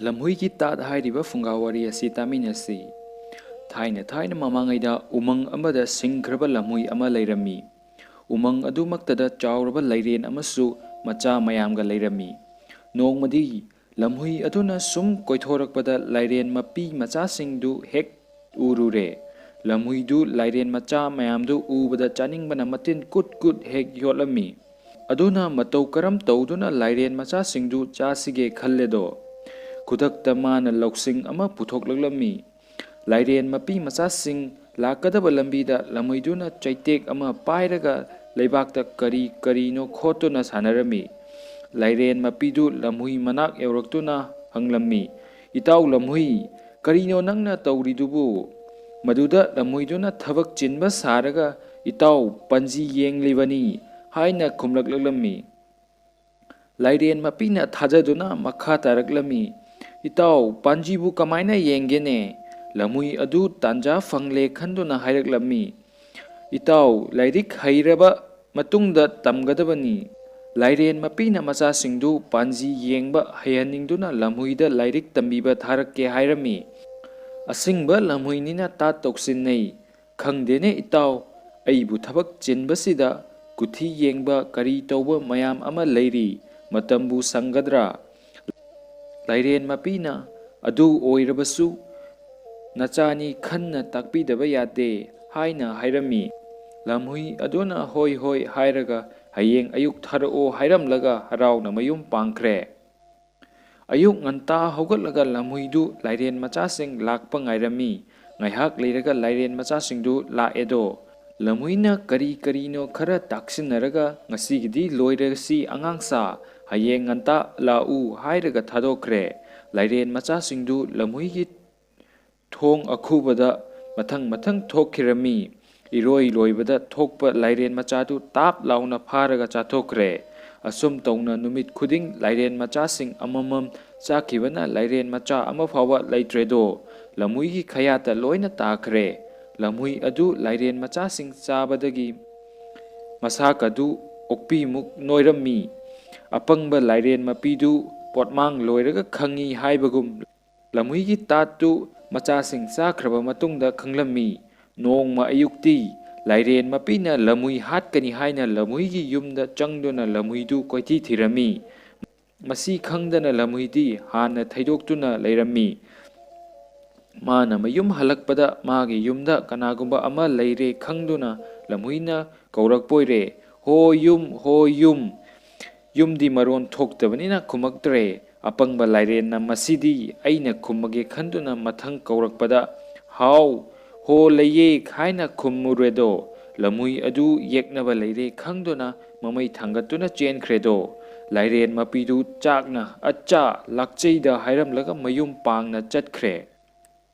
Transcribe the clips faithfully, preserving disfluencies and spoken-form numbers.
ꯂꯝꯍꯨꯏꯒꯤ ꯇꯥꯠ ꯍꯥꯏꯔꯤꯕ ꯐꯨꯡꯒꯥ ꯋꯥꯔꯤ ꯑꯁꯤ ꯇꯥꯃꯤꯟꯅꯁꯤ꯫ ꯊꯥꯏꯅ ꯊꯥꯏꯅ ꯃꯃꯥꯡꯉꯩꯗ ꯎꯃꯪ ꯑꯃꯗ ꯁꯤꯡꯈ꯭ꯔꯕ ꯂꯝꯍꯨꯏ ꯑꯃ ꯂꯩꯔꯝꯃꯤ꯫ ꯎꯃꯪ ꯑꯗꯨꯃꯛꯇꯗ ꯆꯥꯎꯔꯕ ꯂꯩꯔꯦꯟ ꯑꯃꯁꯨ ꯃꯆꯥ ꯃꯌꯥꯝꯒ ꯂꯩꯔꯝꯃꯤ꯫ ꯅꯣꯡꯃꯗꯤ ꯂꯝꯍꯨꯏ ꯑꯗꯨꯅ ꯁꯨꯝ ꯀꯣꯏꯊꯣꯔꯛꯄꯗ ꯂꯩꯔꯦꯟ ꯃꯄꯤ ꯃꯆꯥꯁꯤꯡꯗꯨ ꯍꯦꯛ ꯎꯔꯨꯔꯦ꯫ ꯂꯝꯍꯨꯏꯗꯨ ꯂꯩꯔꯦꯟ ꯃꯆꯥ ꯃꯌꯥꯝꯗꯨ ꯎꯕꯗ ꯆꯥꯅꯤꯡꯕꯅ ꯃꯇꯤꯟ ꯀꯨꯠ ꯀꯨꯠ ꯍꯦꯛ ꯌꯣꯠꯂꯝꯃꯤ꯫ ꯑꯗꯨꯅ ꯃꯇꯧ ꯀꯔꯝ ꯇꯧꯗꯨꯅ ꯂꯩꯔꯦꯟ ꯃꯆꯥꯁꯤꯡꯗꯨ ꯆꯥꯁꯤꯒꯦ ꯈꯜꯂꯦꯗꯣ? ꯈꯨꯗꯛꯇ ꯃꯥꯅ ꯂꯧꯁꯤꯡ ꯑꯃ ꯄꯨꯊꯣꯛꯂꯛꯂꯝꯃꯤ꯫ ꯂꯩꯔꯦꯟ ꯃꯄꯤ ꯃꯆꯥꯁꯤꯡ ꯂꯥꯛꯀꯗꯕ ꯂꯝꯕꯤꯗ ꯂꯝꯍꯨꯏꯗꯨꯅ ꯆꯩꯇꯦꯛ ꯑꯃ ꯄꯥꯏꯔꯒ ꯂꯩꯕꯥꯛꯇ ꯀꯔꯤ ꯀꯔꯤꯅꯣ ꯈꯣꯠꯇꯨꯅ ꯁꯥꯟꯅꯔꯝꯃꯤ꯫ ꯂꯩꯔꯦꯟ ꯃꯄꯤꯗꯨ ꯂꯝꯍꯨꯏ ꯃꯅꯥꯛ ꯌꯧꯔꯛꯇꯨꯅ ꯍꯪꯂꯝꯃꯤ, "ꯏꯇꯥꯎ ꯂꯝꯍꯨꯏ, ꯀꯔꯤꯅꯣ ꯅꯪꯅ ꯇꯧꯔꯤꯗꯨꯕꯨ?" ꯃꯗꯨꯗ ꯂꯝꯍꯨꯏꯗꯨꯅ ꯊꯕꯛ ꯆꯤꯟꯕ ꯁꯥꯔꯒ, "ꯏꯇꯥꯎ, ꯄꯥꯟꯖꯤ ꯌꯦꯡꯂꯤꯕꯅꯤ" ꯍꯥꯏꯅ ꯈꯨꯝꯂꯛꯂꯝꯃꯤ꯫ ꯂꯩꯔꯦꯟ ꯃꯄꯤꯅ ꯊꯥꯖꯗꯨꯅ ꯃꯈꯥ ꯇꯥꯔꯛꯂꯝꯃꯤ, "ꯏꯇꯥꯎ, ꯄꯥꯟꯖꯤꯕꯨ ꯀꯃꯥꯏꯅ ꯌꯦꯡꯒꯦꯅꯦ?" ꯂꯝꯍꯨꯏ ꯑꯗꯨ ꯇꯥꯟꯖꯥ ꯐꯪꯂꯦ ꯈꯟꯗꯨꯅ ꯍꯥꯏꯔꯛꯂꯝꯃꯤ, "ꯏꯇꯥꯎ, ꯂꯥꯏꯔꯤꯛ ꯍꯩꯔꯕ ꯃꯇꯨꯡꯗ ꯇꯝꯒꯗꯕꯅꯤ꯫" ꯂꯩꯔꯦꯟ ꯃꯄꯤꯅ ꯃꯆꯥꯁꯤꯡꯗꯨ ꯄꯥꯟꯖꯤ ꯌꯦꯡꯕ ꯍꯩꯍꯟꯅꯤꯡꯗꯨꯅ ꯂꯝꯍꯨꯏꯗ ꯂꯥꯏꯔꯤꯛ ꯇꯝꯕꯤꯕ ꯊꯥꯔꯛꯀꯦ ꯍꯥꯏꯔꯝꯃꯤ꯫ ꯑꯁꯤꯡꯕ ꯂꯝꯍꯨꯏꯅꯤꯅ ꯇꯥꯠ ꯇꯧꯁꯤꯟꯅꯩ꯫ "ꯈꯪꯗꯦꯅꯦ ꯏꯇꯥꯎ, ꯑꯩꯕꯨ ꯊꯕꯛ ꯆꯤꯟꯕꯁꯤꯗ ꯀꯨꯊꯤ ꯌꯦꯡꯕ ꯀꯔꯤ ꯇꯧꯕ ꯃꯌꯥꯝ ꯑꯃ ꯂꯩꯔꯤ, ꯃꯇꯝꯕꯨ ꯁꯪꯒꯗ꯭ꯔꯥ?" ꯂꯩꯔꯦꯟ ꯃꯄꯤꯅ, "ꯑꯗꯨ ꯑꯣꯏꯔꯕꯁꯨ ꯅꯆꯥꯅꯤ ꯈꯟꯅ ꯇꯥꯛꯄꯤꯗꯕ ꯌꯥꯗꯦ" ꯍꯥꯏꯅ ꯍꯥꯏꯔꯝꯃꯤ꯫ ꯂꯝꯍꯨꯏ ꯑꯗꯨꯅ ꯍꯣꯏ ꯍꯣꯏ ꯍꯥꯏꯔꯒ ꯍꯌꯦꯡ ꯑꯌꯨꯛ ꯊꯥꯔꯛꯑꯣ ꯍꯥꯏꯔꯝꯂꯒ ꯍꯔꯥꯎꯅ ꯃꯌꯨꯝ ꯄꯥꯡꯈ꯭ꯔꯦ꯫ ꯑꯌꯨꯛ ꯉꯟꯇꯥ ꯍꯧꯒꯠꯂꯒ ꯂꯝꯍꯨꯏꯗꯨ ꯂꯩꯔꯦꯟ ꯃꯆꯥꯁꯤꯡ ꯂꯥꯛꯄ ꯉꯥꯏꯔꯝꯃꯤ꯫ ꯉꯥꯏꯍꯥꯛ ꯂꯩꯔꯒ ꯂꯩꯔꯦꯟ ꯃꯆꯥꯁꯤꯡꯗꯨ ꯂꯥꯛꯑꯦꯗꯣ꯫ ꯂꯝꯍꯨꯏꯅ ꯀꯔꯤ ꯀꯔꯤꯅꯣ ꯈꯔ ꯇꯥꯛꯁꯤꯟꯅꯔꯒ, "ꯉꯁꯤꯒꯤꯗꯤ ꯂꯣꯏꯔꯁꯤ ꯑꯉꯥꯡꯁꯥ, ꯍꯌꯦꯡ ꯉꯟꯇꯥ ꯂꯥꯛꯎ" ꯍꯥꯏꯔꯒ ꯊꯥꯗꯣꯛꯈ꯭ꯔꯦ꯫ ꯂꯩꯔꯦꯟ ꯃꯆꯥꯁꯤꯡꯗꯨ ꯂꯝꯍꯨꯏꯒꯤ ꯊꯣꯡ ꯑꯈꯨꯕꯗ ꯃꯊꯪ ꯃꯊꯪ ꯊꯣꯛꯈꯤꯔꯝꯃꯤ꯫ ꯏꯔꯣꯏ ꯂꯣꯏꯕꯗ ꯊꯣꯛꯄ ꯂꯩꯔꯦꯟ ꯃꯆꯥꯗꯨ ꯇꯥꯞ ꯂꯥꯎꯅ ꯐꯥꯔꯒ ꯆꯥꯊꯣꯛꯈ꯭ꯔꯦ꯫ ꯑꯁꯨꯝ ꯇꯧꯅ ꯅꯨꯃꯤꯠ ꯈꯨꯗꯤꯡ ꯂꯩꯔꯦꯟ ꯃꯆꯥꯁꯤꯡ ꯑꯃꯃꯝ ꯆꯥꯈꯤꯕꯅ ꯂꯩꯔꯦꯟ ꯃꯆꯥ ꯑꯃ ꯐꯥꯎꯕ ꯂꯩꯇ꯭ꯔꯦꯗꯣ꯫ ꯂꯝꯍꯨꯏꯒꯤ ꯈꯌꯥꯠꯇ ꯂꯣꯏꯅ ꯇꯥꯈ꯭ꯔꯦ꯫ ꯂꯝꯍꯨꯏ ꯑꯗꯨ ꯂꯩꯔꯦꯟ ꯃꯆꯥꯁꯤꯡ ꯆꯥꯕꯗꯒꯤ ꯃꯁꯥꯀꯗꯨ ꯑꯣꯛꯄꯤꯃꯨꯛ ꯅꯣꯏꯔꯝꯃꯤ꯫ ꯑꯄꯪꯕ ꯂꯩꯔꯦꯟ ꯃꯄꯤꯗꯨ ꯄꯣꯠꯃꯥꯡ ꯂꯣꯏꯔꯒ ꯈꯪꯉꯤ ꯍꯥꯏꯕꯒꯨꯝ, ꯂꯝꯍꯨꯏꯒꯤ ꯇꯥꯠꯇꯨ ꯃꯆꯥꯁꯤꯡ ꯆꯥꯈ꯭ꯔꯕ ꯃꯇꯨꯡꯗ ꯈꯪꯂꯝꯃꯤ꯫ ꯅꯣꯡꯃ ꯑꯌꯨꯛꯇꯤ ꯂꯥꯏꯔꯦꯟ ꯃꯄꯤꯅ ꯂꯝꯍꯨꯏ ꯍꯥꯠꯀꯅꯤ ꯍꯥꯏꯅ ꯂꯝꯍꯨꯏꯒꯤ ꯌꯨꯝꯗ ꯆꯪꯗꯨꯅ ꯂꯝꯍꯨꯏꯗꯨ ꯀꯣꯏꯊꯤ ꯊꯤꯔꯝꯃꯤ꯫ ꯃꯁꯤ ꯈꯪꯗꯅ ꯂꯝꯍꯨꯏꯗꯤ ꯍꯥꯟꯅ ꯊꯩꯗꯣꯛꯇꯨꯅ ꯂꯩꯔꯝꯃꯤ꯫ ꯃꯥꯅ ꯃꯌꯨꯝ ꯍꯜꯂꯛꯄꯗ ꯃꯥꯒꯤ ꯌꯨꯝꯗ ꯀꯅꯥꯒꯨꯝꯕ ꯑꯃ ꯂꯩꯔꯦ ꯈꯪꯗꯨꯅ ꯂꯝꯍꯨꯏꯅ ꯀꯧꯔꯛꯄꯣꯏꯔꯦ, "ꯍꯣ ꯌꯨꯝ, ꯍꯣ ꯌꯨꯝ!" ꯌꯨꯝꯗꯤ ꯃꯔꯣꯟ ꯊꯣꯛꯇꯕꯅꯤꯅ ꯈꯨꯝꯃꯛꯇ꯭ꯔꯦ꯫ ꯑꯄꯪꯕ ꯂꯥꯏꯔꯦꯟꯅ ꯃꯁꯤꯗꯤ ꯑꯩꯅ ꯈꯨꯝꯃꯒꯦ ꯈꯟꯗꯨꯅ ꯃꯊꯪ ꯀꯧꯔꯛꯄꯗ, "ꯍꯥꯎ, ꯍꯣ ꯂꯩꯌꯦ" ꯍꯥꯏꯅ ꯈꯨꯝꯃꯨꯔꯦꯗꯣ꯫ ꯂꯝꯍꯨꯏ ꯑꯗꯨ ꯌꯦꯛꯅꯕ ꯂꯩꯔꯦ ꯈꯪꯗꯨꯅ ꯃꯃꯩ ꯊꯥꯡꯒꯠꯇꯨꯅ ꯆꯦꯟꯈ꯭ꯔꯦꯗꯣ꯫ ꯂꯥꯏꯔꯦꯟ ꯃꯄꯤꯗꯨ ꯆꯥꯛꯅ "ꯑꯠꯆꯥ, ꯂꯥꯛꯆꯩꯗ" ꯍꯥꯏꯔꯝꯂꯒ ꯃꯌꯨꯝ ꯄꯥꯡꯅ ꯆꯠꯈ꯭ꯔꯦ꯫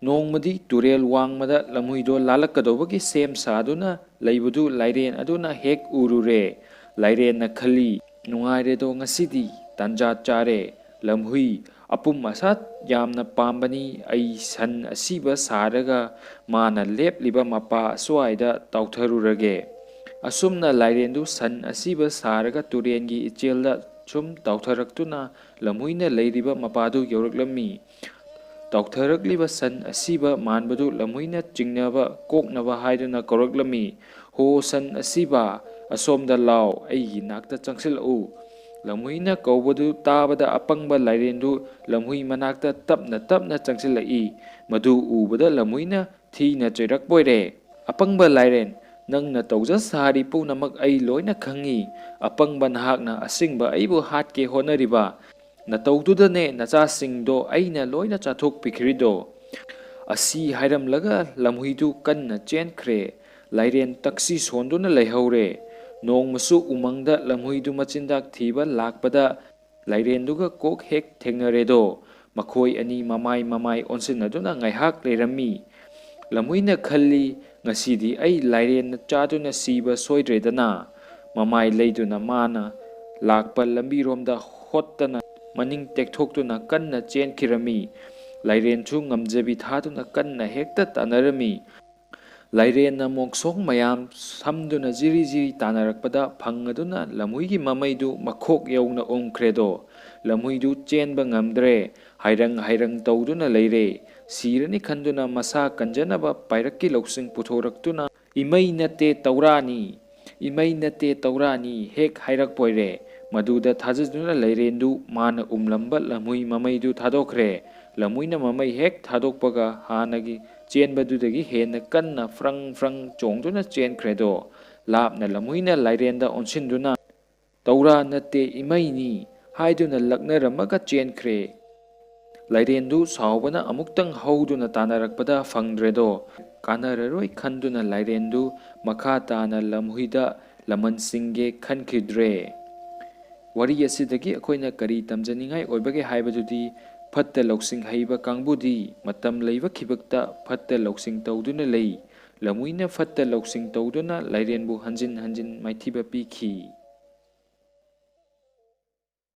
ꯅꯣꯡꯃꯗꯤ ꯇꯨꯔꯦꯜ ꯋꯥꯡꯃꯗ ꯂꯝꯍꯨꯏꯗꯣ ꯂꯥꯜꯂꯛꯀꯗꯧꯕꯒꯤ ꯁꯦꯝ ꯁꯥꯗꯨꯅ ꯂꯩꯕꯗꯨ ꯂꯥꯏꯔꯦꯟ ꯑꯗꯨꯅ ꯍꯦꯛ ꯎꯔꯨꯔꯦ꯫ ꯂꯥꯏꯔꯦꯟꯅ ꯈꯜꯂꯤ, "ꯅꯨꯡꯉꯥꯏꯔꯦꯗꯣ, ꯉꯁꯤꯗꯤ ꯇꯥꯟꯖꯥ ꯆꯥꯔꯦ꯫ ꯂꯝꯍꯨꯏ ꯑꯄꯨꯝ ꯑꯁꯥ ꯌꯥꯝꯅ ꯄꯥꯝꯕꯅꯤ꯫ ꯑꯩ ꯁꯟ ꯑꯁꯤꯕ ꯁꯥꯔꯒ ꯃꯥꯅ ꯂꯦꯞꯂꯤꯕ ꯃꯄꯥ ꯑꯁ꯭ꯋꯥꯏꯗ ꯇꯥꯎꯊꯔꯨꯔꯒꯦ"꯫ ꯑꯁꯨꯝꯅ ꯂꯥꯏꯔꯦꯟꯗꯨ ꯁꯟ ꯑꯁꯤꯕ ꯁꯥꯔꯒ ꯇꯨꯔꯦꯟꯒꯤ ꯏꯆꯦꯜꯗ ꯁꯨꯝ ꯇꯥꯎꯊꯔꯛꯇꯨꯅ ꯂꯝꯍꯨꯏꯅ ꯂꯩꯔꯤꯕ ꯃꯄꯥꯗꯨ ꯌꯧꯔꯛꯂꯝꯃꯤ꯫ ꯇꯥꯎꯊꯔꯛꯂꯤꯕ ꯁꯟ ꯑꯁꯤꯕ ꯃꯥꯟꯕꯗꯨ ꯂꯝꯍꯨꯏꯅ ꯆꯤꯡꯅꯕ ꯀꯣꯛꯅꯕ ꯍꯥꯏꯗꯨꯅ ꯀꯧꯔꯛꯂꯝꯃꯤ, "ꯍꯣ ꯁꯟ ꯑꯁꯤꯕ, ꯑꯁꯣꯝꯗ ꯂꯥꯎ, ꯑꯩꯒꯤ ꯅꯥꯛꯇ ꯆꯪꯁꯤꯜꯂꯛꯎ"꯫ ꯂꯝꯍꯨꯏꯅ ꯀꯧꯕꯗꯨ ꯇꯥꯕꯗ ꯑꯄꯪꯕ ꯂꯥꯏꯔꯦꯟꯗꯨ ꯂꯝꯍꯨꯏ ꯃꯅꯥꯛꯇ ꯇꯞꯅ ꯇꯞꯅ ꯆꯪꯁꯤꯜꯂꯛꯏ꯫ ꯃꯗꯨ ꯎꯕꯗ ꯂꯝꯍꯨꯏꯅ ꯊꯤꯅ ꯆꯩꯔꯛꯄꯣꯏꯔꯦ꯫ "ꯑꯄꯪꯕ ꯂꯥꯏꯔꯦꯟ, ꯅꯪꯅ ꯇꯧꯖ ꯁꯥꯔꯤ ꯄꯨꯝꯅꯃꯛ ꯑꯩ ꯂꯣꯏꯅ ꯈꯪꯏ꯫ ꯑꯄꯪꯕ ꯅꯍꯥꯛꯅ ꯑꯁꯤꯡꯕ ꯑꯩꯕꯨ ꯍꯥꯠꯀꯦ ꯍꯣꯠꯅꯔꯤꯕ ꯅꯇꯧꯗꯨꯗꯅꯦ ꯅꯆꯥꯁꯤꯡꯗꯣ ꯑꯩꯅ ꯂꯣꯏꯅ ꯆꯥꯊꯣꯛꯄꯤꯈ꯭ꯔꯤꯗꯣ"꯫ ꯑꯁꯤ ꯍꯥꯏꯔꯝꯂꯒ ꯂꯝꯍꯨꯏꯗꯨ ꯀꯟꯅ ꯆꯦꯟꯈ꯭ꯔꯦ꯫ ꯂꯥꯏꯔꯦꯟ ꯇꯛꯁꯤ ꯁꯣꯟꯗꯨꯅ ꯂꯩꯍꯧꯔꯦ꯫ ꯅꯣꯡꯃꯁꯨ ꯎꯃꯪꯗ ꯂꯝꯍꯨꯏꯗꯨ ꯃꯆꯤꯟꯖꯥꯛ ꯊꯤꯕ ꯂꯥꯛꯄꯗ ꯂꯥꯏꯔꯦꯟꯗꯨꯒ ꯀꯣꯛ ꯍꯦꯛ ꯊꯦꯡꯅꯔꯦꯗꯣ꯫ ꯃꯈꯣꯏ ꯑꯅꯤ ꯃꯃꯥꯏ ꯃꯃꯥꯏ ꯑꯣꯟꯁꯤꯟꯅꯗꯨꯅ ꯉꯥꯏꯍꯥꯛ ꯂꯩꯔꯝꯃꯤ꯫ ꯂꯝꯍꯨꯏꯅ ꯈꯜꯂꯤ, "ꯉꯁꯤꯗꯤ ꯑꯩ ꯂꯥꯏꯔꯦꯟꯅ ꯆꯥꯗꯨꯅ ꯁꯤꯕ ꯁꯣꯏꯗ꯭ꯔꯦꯗꯅ"꯫ ꯃꯃꯥꯏ ꯂꯩꯗꯨꯅ ꯃꯥꯅ ꯂꯥꯛꯄ ꯂꯝꯕꯤꯔꯣꯝꯗ ꯍꯣꯠꯇꯅ ꯃꯅꯤꯡ ꯇꯦꯛꯊꯣꯛꯇꯨꯅ ꯀꯟꯅ ꯆꯦꯟꯈꯤꯔꯝꯃꯤ꯫ ꯂꯥꯏꯔꯦꯟꯁꯨ ꯉꯝꯖꯕꯤ ꯊꯥꯗꯨꯅ ꯀꯟꯅ ꯍꯦꯛꯇ ꯇꯥꯟꯅꯔꯝꯃꯤ꯫ ꯂꯥꯏꯔꯦꯟꯅ ꯃꯣꯛꯁꯣꯡ ꯃꯌꯥꯝ ꯁꯝꯗꯨꯅ ꯖꯤꯔꯤ ꯖꯤꯔꯤ ꯇꯥꯟꯅꯔꯛꯄꯗ ꯐꯪꯉꯗꯨꯅ ꯂꯝꯍꯨꯏꯒꯤ ꯃꯃꯩꯗꯨ ꯃꯈꯣꯛ ꯌꯧꯅ ꯎꯝꯈ꯭ꯔꯦꯗꯣ꯫ ꯂꯝꯍꯨꯏꯗꯨ ꯆꯦꯟꯕ ꯉꯝꯗ꯭ꯔꯦ꯫ ꯍꯥꯏꯔꯪ ꯍꯥꯏꯔꯪ ꯇꯧꯗꯨꯅ ꯂꯩꯔꯦ꯫ ꯁꯤꯔꯅꯤ ꯈꯟꯗꯨꯅ ꯃꯁꯥ ꯀꯟꯖꯅꯕ ꯄꯥꯏꯔꯛꯀꯤ ꯂꯧꯁꯤꯡ ꯄꯨꯊꯣꯔꯛꯇꯨꯅ, "ꯏꯃꯩ ꯅꯠꯇꯦ ꯇꯧꯔꯥꯅꯤ, ꯏꯃꯩ ꯅꯠꯇꯦ ꯇꯧꯔꯥꯅꯤ" ꯍꯦꯛ ꯍꯥꯏꯔꯛꯄꯣꯏꯔꯦ꯫ ꯃꯗꯨꯗ ꯊꯥꯖꯗꯨꯅ ꯂꯥꯏꯔꯦꯟꯗꯨ ꯃꯥꯅ ꯎꯝꯂꯝꯕ ꯂꯝꯍꯨꯏ ꯃꯃꯩꯗꯨ ꯊꯥꯗꯣꯛꯈ꯭ꯔꯦ꯫ ꯂꯝꯍꯨꯏꯅ ꯃꯃꯩ ꯍꯦꯛ ꯊꯥꯗꯣꯛꯄꯒ ꯍꯥꯟꯅꯒꯤ ꯆꯦꯟꯕꯗꯨꯗꯒꯤ ꯍꯦꯟꯅ ꯀꯟꯅ ꯐ꯭ꯔꯪ ꯐ꯭ꯔꯪ ꯆꯣꯡꯗꯨꯅ ꯆꯦꯟꯈ꯭ꯔꯦꯗꯣ꯫ ꯂꯥꯞꯅ ꯂꯝꯍꯨꯏꯅ ꯂꯥꯏꯔꯦꯟꯗ ꯑꯣꯟꯁꯤꯟꯗꯨꯅ, "ꯇꯧꯔꯥ ꯅꯠꯇꯦ ꯏꯃꯩꯅꯤ" ꯍꯥꯏꯗꯨꯅ ꯂꯛꯅꯔꯝꯃꯒ ꯆꯦꯟꯈ꯭ꯔꯦ꯫ ꯂꯥꯏꯔꯦꯟꯗꯨ ꯁꯥꯎꯕꯅ ꯑꯃꯨꯛꯇꯪ ꯍꯧꯗꯨꯅ ꯇꯥꯟꯅꯔꯛꯄꯗ ꯐꯪꯗ꯭ꯔꯦꯗꯣ꯫ ꯀꯥꯟꯅꯔꯔꯣꯏ ꯈꯟꯗꯨꯅ ꯂꯥꯏꯔꯦꯟꯗꯨ ꯃꯈꯥ ꯇꯥꯅ ꯂꯝꯍꯨꯏꯗ ꯂꯃꯟ ꯁꯤꯡꯒꯦ ꯈꯟꯈꯤꯗ꯭ꯔꯦ꯫ ꯋꯥꯔꯤ ꯑꯁꯤꯗꯒꯤ ꯑꯩꯈꯣꯏꯅ ꯀꯔꯤ ꯇꯝꯖꯅꯤꯡꯉꯥꯏ ꯑꯣꯏꯕꯒꯦ ꯍꯥꯏꯕꯗꯨꯗꯤ, ꯐꯠꯇ ꯂꯧꯁꯤꯡ ꯍꯩꯕ ꯀꯥꯡꯕꯨꯗꯤ ꯃꯇꯝ ꯂꯩꯕ ꯈꯤꯕꯛꯇ ꯐꯠꯇ ꯂꯧꯁꯤꯡ ꯇꯧꯗꯨꯅ ꯂꯩ꯫ ꯂꯝꯍꯨꯏꯅ ꯐꯠꯇ ꯂꯧꯁꯤꯡ ꯇꯧꯗꯨꯅ ꯂꯥꯏꯔꯦꯟꯕꯨ ꯍꯟꯖꯤꯟ ꯍꯟꯖꯤꯟ ꯃꯥꯏꯊꯤꯕ ꯄꯤꯈꯤ꯫